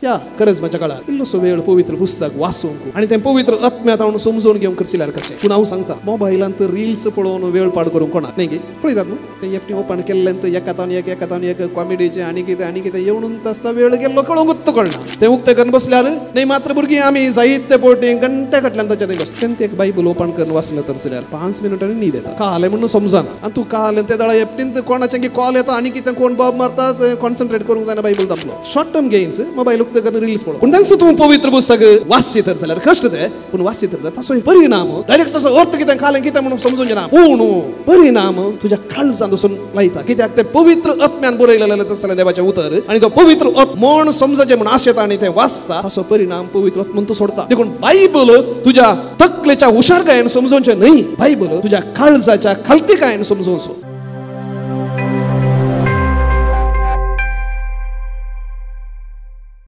या गरज म्हज्या काळार इल्लोसो वेळ पवित्र पुस्तक वाचूंक आनी तें पवित्र आत्म्यात हांव समजून घेवंक करशिल्यार कशें. पूण हांव सांगता मोबायलांत रिल्स पळोवन वेळ पाड करूंक कोणाक न्ही गे, पळयतात न्हू तें एकटी ओपन केल्ल्यान एका तावन एक एका तावन एक कॉमेडीचें आनी कितें आनी कितें येवन आसता, वेळ गेल्लो कळोवंकूच कळना. तें उक्तें करून बसल्यार न्ही मात्र भुरगीं आमी जायते पोटी घंटे फाटल्यान ताच्या थंय बसता. तें एक बायबल ओपन करून वाचलें तर जाल्यार 5 मिनटांनी न्हीद येता. कालें म्हणून समजना आनी तूं कालें ते दळा एकटीन कोणाचें की कॉल येता आनी कितें कोण बॉब मारता, कॉन्सन्ट्रेट करूंक जायना, बायबल दामलो. शॉर्ट टर्म गेन्स मोबायल उक्तें करून रिल्स पळोवप. पूण तेंच तूं पवित्र पुस्तक वाचशी तर जाल्यार कश्ट ते, पूण वाचशी तर जाल्यार ताचो परिणाम डायरेक्ट तसो अर्थ कितें खालें कितें म्हणून समजून जायना, पूण परिणाम तुज्या काळजान वचून लायता. कित्याक तें पवित्र आत्म्यान बरयलेलें तसलें देवाचें उतर आनी तो पवित्र आत्मोण समजचें म्हूण आशेता आनी तें वाचता, ताचो परिणाम पवित्र आत्मोन तूं सोडता. देखून बायबल तुज्या तकलेच्या हुशारकायेन समजोवचें न्हय, बायबल तुज्या काळजाच्या खालतीकायेन समजोवचो.